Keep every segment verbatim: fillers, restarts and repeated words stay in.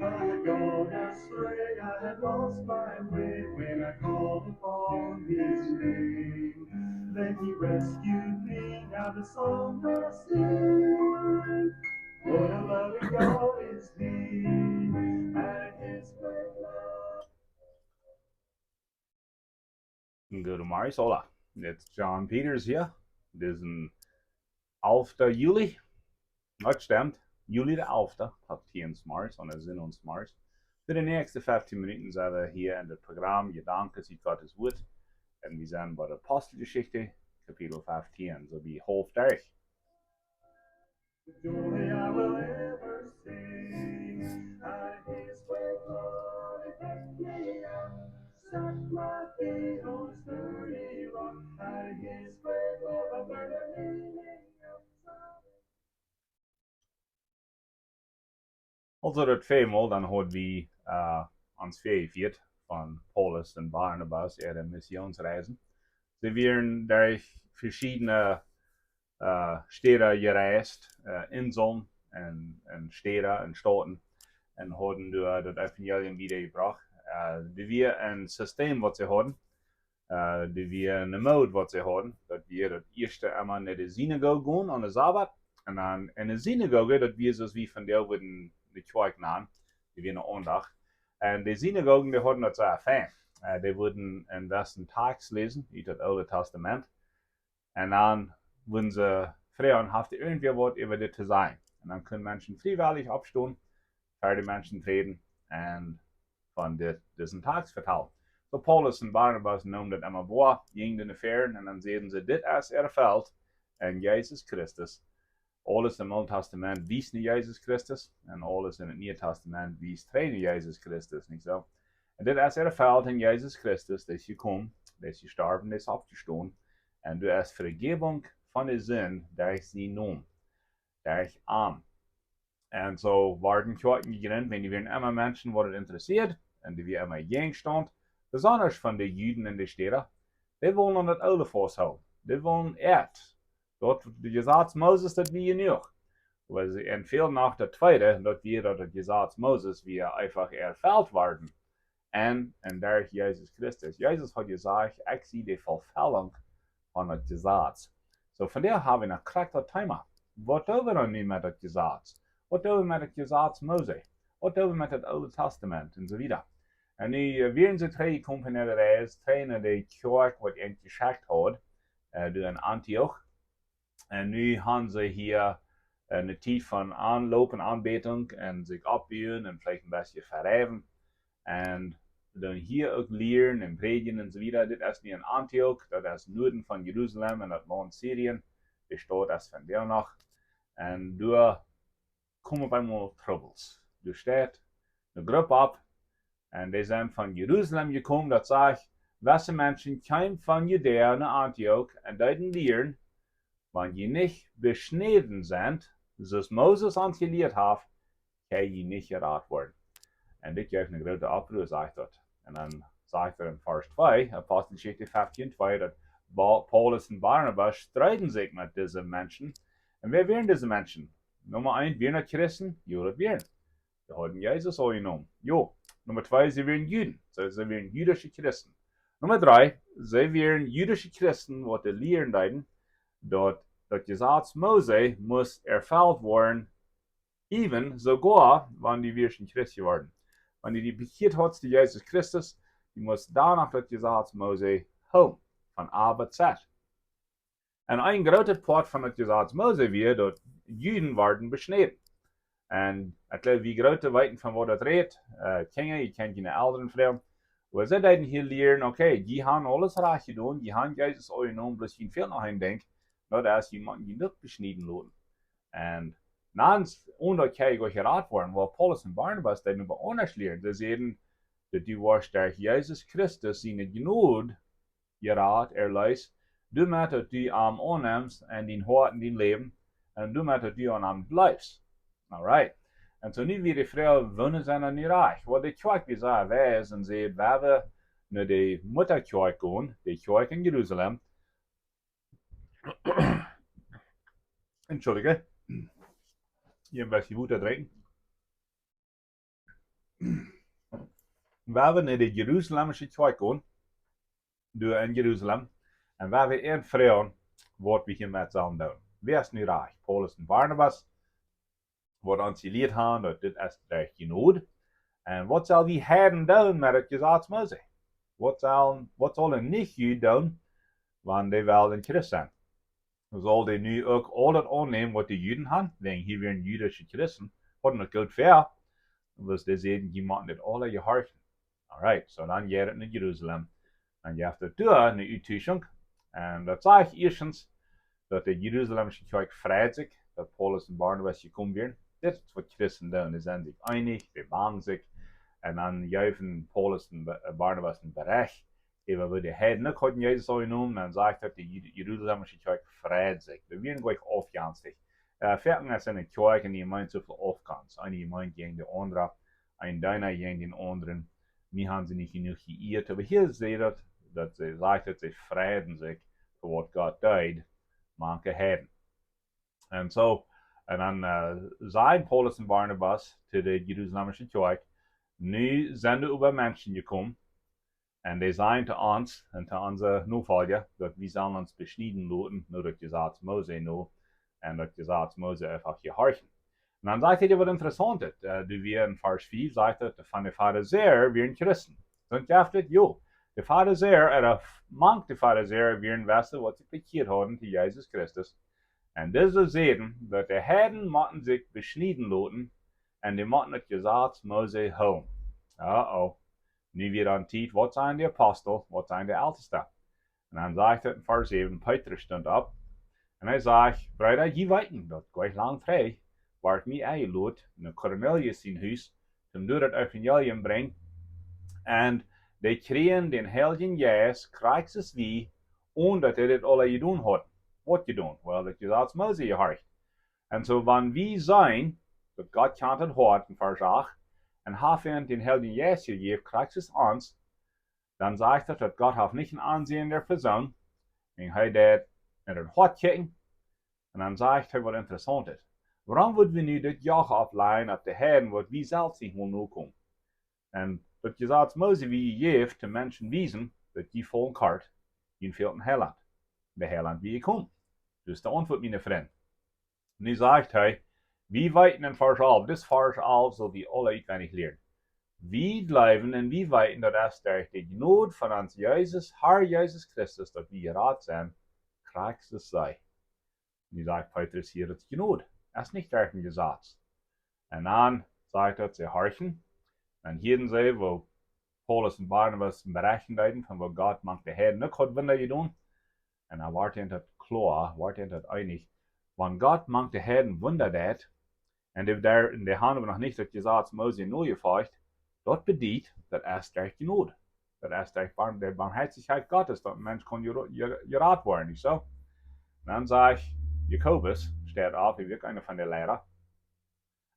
I had gone astray, I had lost my way when I called upon his name. Then he rescued me, now the song I sing. What a loving God is he, and his great love. Goodemorjes, hola. It's John Peters hia. Dit es dän alften Juli. Daut stemmt. Juli dän alften, Klock tieen zemorjes, un wie sent zemorjes. Fa de näakjste feftieen Minuten sent wie hia en daut Program Jedanken ut Gottes Wuat. Un wie sent bie de Aposteljeschicht, Kapitel feftieen, soo bie haulf derch. The joy I will ever sing, and his great love it kept me up. Set my feet on sturdy rock, and his great love a better meaning of salvation. Aulsoo daut väamol, dan haud wie, äh, ons väajefieet von Paulus un Barnabas äare Missionsreisen. See wieren derch veschiedne, äh, Städen jereist, äh, Inseln un, un Städen un Stoten, un hauden doa daut Evangelium wiedajebrocht. Äh, daut wia een System, waut see hauden. Äh, daut wia een Moot, waut see hauden. Daut wia daut ieeschte emol no de Sinagoog gonen aun dän Sabat. Un dan en de Sinagoog, daut wia soo aus wie vondoag wudden de Kjoakj nanen. Daut wia eene Aundacht. Un de Sinagogen, dee hauden daut sea fein. Äh, dee wudden een besten Tekst läsen ut daut Oole Tastament. Un dan wudden see froagen, haft irjentwäa waut äwa dit to sajen? Un dan kunnen Menschen friewellich oppstonen, ver de Menschen träden un von dit, disen Tekst vetalen. Soo Paulus un Barnabas neemen daut emol woa, jinjen doa no väaren un dan säden see: "Dit es erfelt en Jesus Christus." Aules em Oolen Tastament wiest no Jesus Christus un aules en daut Niee Tastament wiest trigj no Jesus Christus, nich soo? Un dit es erfelt en Jesus Christus, dee es jekomen, dee es jestorwen, dee es oppjestonen. Un doa es Vejäwunk von de Sind derch sienen Nomen, derch am. Un soo worden Kjoakjen jejrint, wan doa wieren emma Menschen, waut daut interessieed, un dee wieren emma jäajen stonen, besonda von de Juden en de Städen, dee wullen aun daut Oole fausthoolen. Dee wullen ieescht daut, daut Jesaz Moses, daut wia jenuach. Oba see, un väl noch daut Tweede, daut wia daut daut Jesaz Moses wia eefach erfelt worden. Un, un derch Jesus Christus. Jesus haud jesajcht: "Ekj sie de Erfellunk von daut Jesaz." Soo, vondoag hab wie noch krakjt daut Thema. Waut doo wie dan nu met daut Jesaz? Waut doo wie met daut Jesaz Mose? Waut doo wie met daut Oole Tastament? Un soo wieda. Un nu, äh, wieren see trigjjekomen von äare Reis, trigj no de Kjoakj, waut an jeschekjt haud, äh, doa en Antioch. Un nu haben see hia, äh, eene Tiet von Aunloop un Aunbädunk un sikj oppbuen un veleicht een bät vereewen. Un dan hia uk lieren un prädjen un soo wieda. Dit es nu en Antioch, daut es Nuaden von Jerusalem en daut Launt Syrien. De Staut es vondoag noch. Un doa komen bie mol Trubbels. Doa steit eene Grupp opp, un dee sent von Jerusalem jekomen, daut sajcht: "Wese Menschen kjeemen von Judäa no Antioch un deeden lieren: Wan jie nich beschnäden sent, soo aus Moses ons jelieet haft, kjenn jie nich jerat woaren." Un dit jeef eene groote Oppruhr, sajcht daut. Un dan sajcht et en Varsch twee, Aposteljeschicht feftieen twee, daut Ba-, Paulus un Barnabas streeden sikj met dise Menschen. Un wäa wieren dise Menschen? Numma eent, wieren daut Christen? Jo, daut wieren. See hauden Jesus aunjenomen. Jo. Numma twee, see wieren Juden. See, see wieren jüdische Christen. Numma dree, see wieren jüdische Christen, waut dee lieren deeden, daut, daut Jesaz Mose must erfelt woaren, even soogoa, wan du wieescht een Christ jeworden. Wan du die bekjieet hast to Jesus Christus, du must dan noch daut Jesaz Mose hoolen, von A bat Z. Un een grootet Poat von daut Jesaz Mose wia, daut Juden worden beschnäden. Un ekj jleew, wie Groote weeten, von waut daut rät. Äh, Kjinja, jie kjennen june Elren froagen. Oba see deeden hia lieren: "Okay, jie haben aules rajcht jedonen, jie haben Jesus aunjenomen, bloos jie fält noch een Dinkj, daut es, jie motten junt uk beschnieden loten." Un dan, onen daut jie jerat woaren, wiels Paulus un Barnabas deeden oba aundasch lieren. See säden, daut du woascht derch Jesus Christus siene Jnod jerat, erleest, doamet daut du am aunnemst en dien Hoat, en dien Läwen, un doamet daut du aun am jleefst. Alright. Un soo nu wia de Froag, woone sent dan nu rajcht? Well, de Kjoakj wia sea weis un säd, wan wie no de Muttakjoakj gonen, de Kjoakj en Jerusalem, entschuldige, hia een bät Wota drinkjen. Wan wie no de Jerusalemische Kjoakj gonen, doa en Jerusalem, un wan wie an froagen, waut wie hia met sellen doonen. Wäa es nu rajcht? Paulus un Barnabas, waut ons jelieet haben, daut dit es derch Jnod. Un waut sell wie Heiden doonen met daut Jesaz Mose? Waut sell, waut sellen nich Juden doonen, wan dee wellen Christ sennen? Sell dee nu uk aules aunnämen, waut de Juden haben? Wäajen hia wieren jüdische Christen, hauden daut goot ver, wiels dee säden, dee motten dit aules jehorchen. Alright, soo dan jeit et no Jerusalem. Dan jeft et doa eene Uttuschunk. Un daut saj ekj ieeschtens, daut de Jerusalemische Kjoakj freit sikj, daut Paulus un Barnabas jekomen wieren. Dit es waut Christen doonen. Dee sent sikj eenich, dee bangen sikj. Un dan jeewen Paulus un Ba-, Barnabas een Bericht äwa woo de Heiden uk hauden Jesus aunjenomen. Dan sajcht daut, de Jeru-, Jerusalemische Kjoakj freit sikj. Dee wieren jlikj aufjenstich. Äh, foaken es en eene Kjoakj, en de Jemeent soo väl Aufjenst. Eene Jemeent jäajen de aundre, een Deena jäajen dän aundren. Mie haben see nich jenuach jeieet. Oba hia sajcht daut, daut see, sajcht daut see freiden sikj fa waut Gott deed, mank de Heiden. Un soo, un dan, äh, säden Paulus un Barnabas to de Jerusalemische Kjoakj: Nu sent doa äwa Menschen jekomen, un dee säden to ons un to onse Nofolja, daut wie sellen ons beschnieden loten no daut Jesaz Mose no, un daut Jesaz Mose eefach jehorchen. Un dan sajcht hee waut Interessauntet. Äh, doa wia en Varsch fief, sajcht et, von de Farisäa wieren Christen. Soo jeft et, jo. De Farisäa, ooda mank de Farisäa wieren wese, waut sikj bekjieet hauden to Jesus Christus. Un dise säden, daut de Heiden motten sikj beschnieden loten, un dee motten daut Jesaz Mose hoolen. Uh-oh. Nu wia dan Tiet, waut säden de Apostel, waut säden de Elteste? Un dan sajcht et en Varsch säwen, Petrus stunt opp. Un hee sajcht: Breeda, jie weeten, daut jlikj lang trigj wort mie enjelot no Kornelius sien Hus, toom doa daut Evangelium brinjen. Un dee kjrieejen dän Heiljen Jeist, krakjt soo aus wie, onen daut dee dit aula jedonen hauden. Waut jedonen? Well, daut Jesaz Mose jehorcht. Un soo, wan wie seenen, daut Gott kjant daut Hoat, en Varsch acht, un haft an dän Heiljen Jeist jejäft, krakjt soo aus ons, dan sajcht et, daut Gott haft nich een Aunseenen no de Persoon, un hee deed en daut Hoat kjikjen, un dan sajcht hee waut Interessauntet. Wuarom wudden wie nu dit Joch oppläajen opp de Heiden, waut wie selfst nich mol nokomen? Un daut Jesaz Mose wia jejäft, toom Menschen wiesen, daut dee faulen kort, dee fält een Heilaunt. De Heilaunt wia jekomen. Daut es de Auntwuat, miene Frind. Nu sajcht hee, wie weeten en Varsch alf, dis Varsch alf sell wie aula utwendich lieren. Wie jleewen un wie weeten, daut es derch de Jnod von ons Jesus, Herr Jesus Christus, daut wie jerat sent, krakjt soo aus see. Nu sajcht Petrus hia, daut es Jnod. Daut es nich derch een Jesaz. Un dan sajcht et, see horchten. Dan hieeden see, woo Paulus un Barnabas berichten deeden, von woo Gott mank de Heiden uk haud Wunda jedonen. Un dan wort an daut kloa, wort an daut eenich. Wan Gott mank de Heiden Wunda deed, un dee, dee, un dee hauden noch nich daut Jesaz Mose nojefolcht, daut bediet, daut es derch Jnod. Daut es derch Barm-, de Barmhoatichkjeit Gottes, daut een Mensch kaun jero-, jer-, jerat woaren, nich soo? Dan sajcht Jakobus, steit opp, hee wia uk eena von de Liera.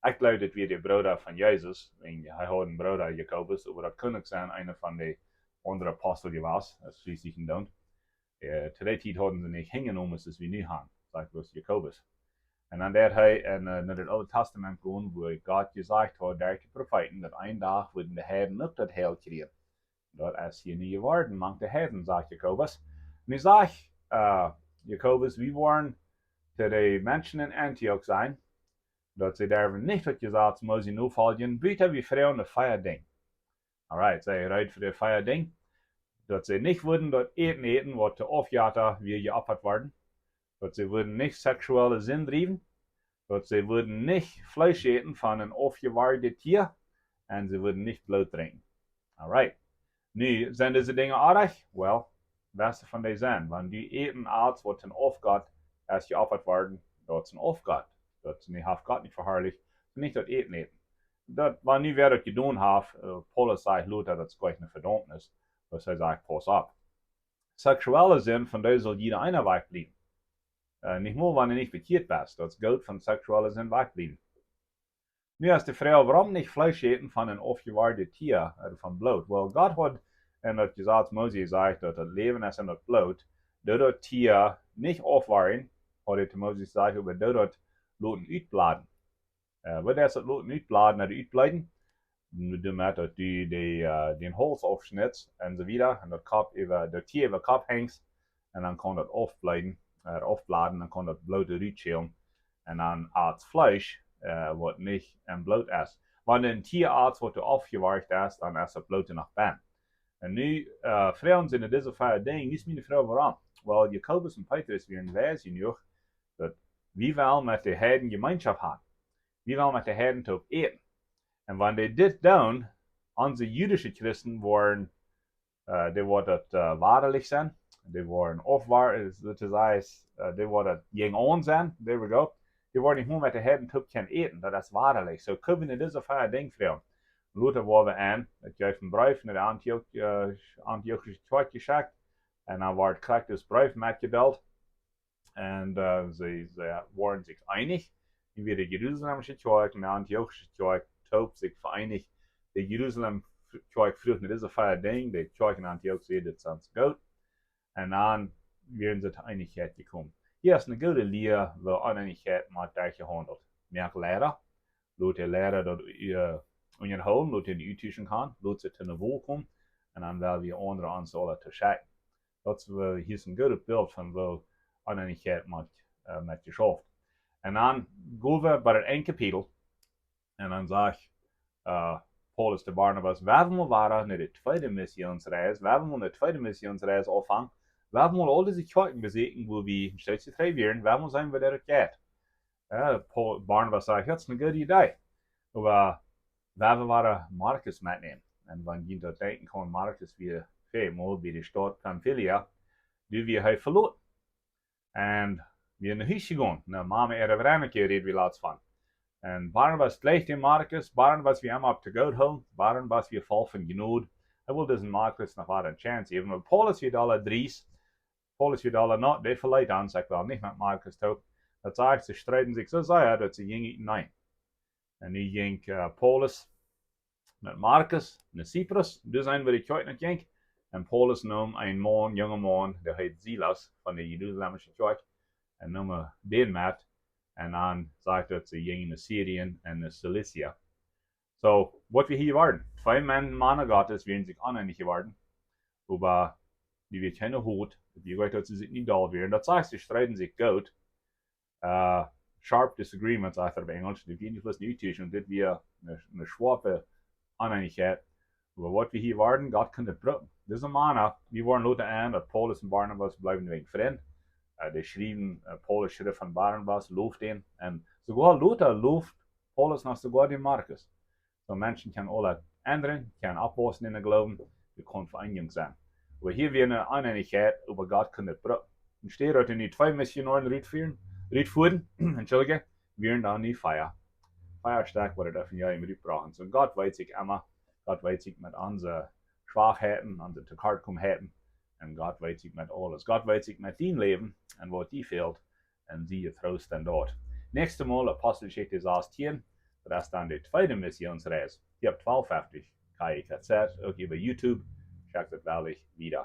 Ekj jleew, daut wia de Brooda von Jesus. Wan hee haud een Brooda, Jakobus, oba daut kunn uk sennen, eena von de aundre Apostel jewast, aus wie seenen doonen. Äh, to dee Tiet hauden see nich Henj jenomen, soo aus wie nu haben, sajcht bloos Jakobus. Un dan deed hee en, äh, no daut Oole Tastament gonen, wua Gott jesajcht haud derch de Profeeten, daut een Dach wudden de Heiden uk daut Heil kjrieen. Daut es hia nu jeworden, mank de Heiden, sajcht Jakobus. Un hee sajcht, äh, Jakobus, wie woaren to de Menschen en Antioch sajen, daut see derwen nich daut Jesaz Mose nofoljen, buta wie froagen no vea Dinja. Alright, see rät von de vea Dinja, daut see nich wudden daut Äten äten, waut to Aufjetta wia jeopfat worden, daut see wudden nich seksuelle Sind driewen, daut see wudden nich Fleesch äten von een aufjewarjtet Tia, un see wudden nich Bloot drinkjen. Alright. Nu, sent dise Dinja oajch? Well, waut von dee sent? Wan du ätst aules, waut een Aufgott es jeopfat worden, daut es een Aufgott. Daut es nich, haft Gott nich veharlicht, nich daut Äten äten. Daut, wan nu wäa daut jedonen haft, äh, Paulus sajcht lota, daut es jlikj eene Vedaumnis, wiels hee sajcht, pauss opp. Seksuelle Sind, von dee saul jieda eena wajchbliewen. Äh, nich mol, wan du nich bekjieet best, daut es goot, von seksuelle Sind wajchbliewen. Nu es de Froag, wuarom nich Fleesch äten von een aufjewardet Tia, äh, von Bloot? Well, Gott haud enn daut Jesaz Mose jesajcht, daut daut Läwen es enn daut Bloot. Doa daut Tia nich aufwarjen, haud hee to Mose jesajcht, oba doa daut loten utbladen. Äh, waut es daut loten utbladen, ooda utbleeden? Nu, doamet daut du de, äh, dän Hauls aufschnitst un soo wieda, un daut Kopp äwa, daut Tia äwa Kopp henjst, un dan kaun daut aufbleeden, äh, aufbladen, dan kaun daut Bloot rutschälen, un dan es Fleesch, äh, waut nich enn Bloot es. Wan een Tia es, waut doa aufjewarcht es, dan es daut Bloot noch bennen. Un nu, äh, froagen see nu dise vea Dinja, nu es miene Froag, wuarom? Well, Jakobus un Petrus wieren weis jenuach, daut wie wellen met de Heiden Jemeenschoft haben. Wie wellen met de Heiden toop äten. Un wan dee dit doonen, onse jüdische Christen woaren, äh, dee woaren daut, äh, wadalich sennen. Dee woaren aufwar-, äh, soo to sajen, äh, dee woaren jäajenaun sennen. There we go. Dee woaren nich mea met de Heiden toop kjennen äten. Daut es wadalich. Soo kjenn wie nu dise vea Dinja froagen. Lota woat wie aun, daut jeft een Breef no de Antioch-, äh, antiochische Kjoakj jeschekjt. Un dan woat krakjt dis Breef metjedeelt. Un, äh, see, see woaren sikj eenich. Nu wia de Jerusalem Kjoakj un de Antiochische Kjoakj toop sikj veeenigt. De Jerusalem Kjoakj fruach no dise vea Dinja, de Kjoakj enn Antioch säd, dit es goot. Un dan wieren see to Eenichkjeit jekomen. Hia es eene goode Lia, woo Oneenichkjeit mott derchjehaundelt. Moak Liera, lot de Liera daut, äh, unjahoolen, lot an uttuschen kaun, lot see to ne Wol komen, un dan well wie aundre ons aula to schekjen. Daut es, äh, hia es een goodet Bilt von woo Oneenichkjeit mott, äh, mott jeschauft. Un dan go wie bie daut eene Kapitel, un dan sajcht, äh, Paulus to Barnabas, wie woaren wada no de tweede Missionsreis, wie woaren de tweede Missionsreis aunfangen, wie woaren aul dise Kjoakjen besieekjen, wua wie een Stootje trigj wieren, wie woaren seenen, woo daut jeit. Jo, Paul, Barnabas sajcht, daut es eene goode Idee. Oba wie woaren Markus metnämen. Un wan jie daut denkjen kjennen, Markus wia väl mol bie de Staut Pamphylia, dee wia hee veloten. Un wia no Hus jegonen. Nu, Mama äare Wrenneke räd wie latst von. Un Barnabas jleicht dän Markus, Barnabas wia emma opp to Gott hoolen, Barnabas wia voll von Jnod. Hee wull disen Markus noch wada eene Chance jäwen. Oba Paulus wia aul dreist, Paulus wia aul, nä, dee veleet ons, ekj well nich met Markus toop. Daut sajcht, see streeden sikj soo sea, daut see jinjen utenaunda. Un nu jinkj, äh, Paulus met Markus no Zyprus, doa sent wua de Kjoakj noch jinkj. Un Paulus neem een Maun, junga Maun, dee heet Silas, von de jerusalemische Kjoakj, un neem dän met. Un dan sajcht daut, see jinjen no Syrien un no Cilicia. Soo, waut wie hia wieren, twee Mana, Mana Gottes wieren sikj oneenich jeworden. Oba dee wia kjeene Hot, dee wia goot, daut see sikj nich doll wieren. Daut sajcht, see streeden sikj goot. Äh, sharp disagreements, sajcht eena opp Enjlisch. Dee wia nich bloos ne Uttuschunk, dit wia ne, ne schoape Oneenichkjeit. Oba waut wie hia wieren, Gott kunn daut brucken. Dise Mana, wie wieren lota aun, daut Paulus un Barnabas bleewen wada Frind. Äh, dee schriewen, äh, Paulus schrift von Barnabas, loft am. Un soogoa lota loft Paulus noch soogoa dän Markus. Soo Menschen kjennen aula endren, kjennen oppwaussen em Gloowen, dee kjennen Vereenigung sennen. Oba hia wia ne Oneenichkjeit, oba Gott kunn daut brucken. Enne Städ daut nu twee Missionoaren rutfieren, rutfieren, entschuldige, wieren doa nu vea. Vea Stekj, waut daut Evangelium rutbrochten. Soo Gott weet sikj emma, Gott weet sikj met onse Schwakheiten, onse Tokortkomenheiten. Un Gott weet sikj met aules. Gott weet sikj met dien Läwen un waut die fält. Un sie jetroost en daut. Näakjstet Mol Aposteljeschicht sastieen, daut es dan de tweede Missionsreis. Hia opp twalf feftich K I K Z, uk äwa YouTube. Schekjt daut woll wieda.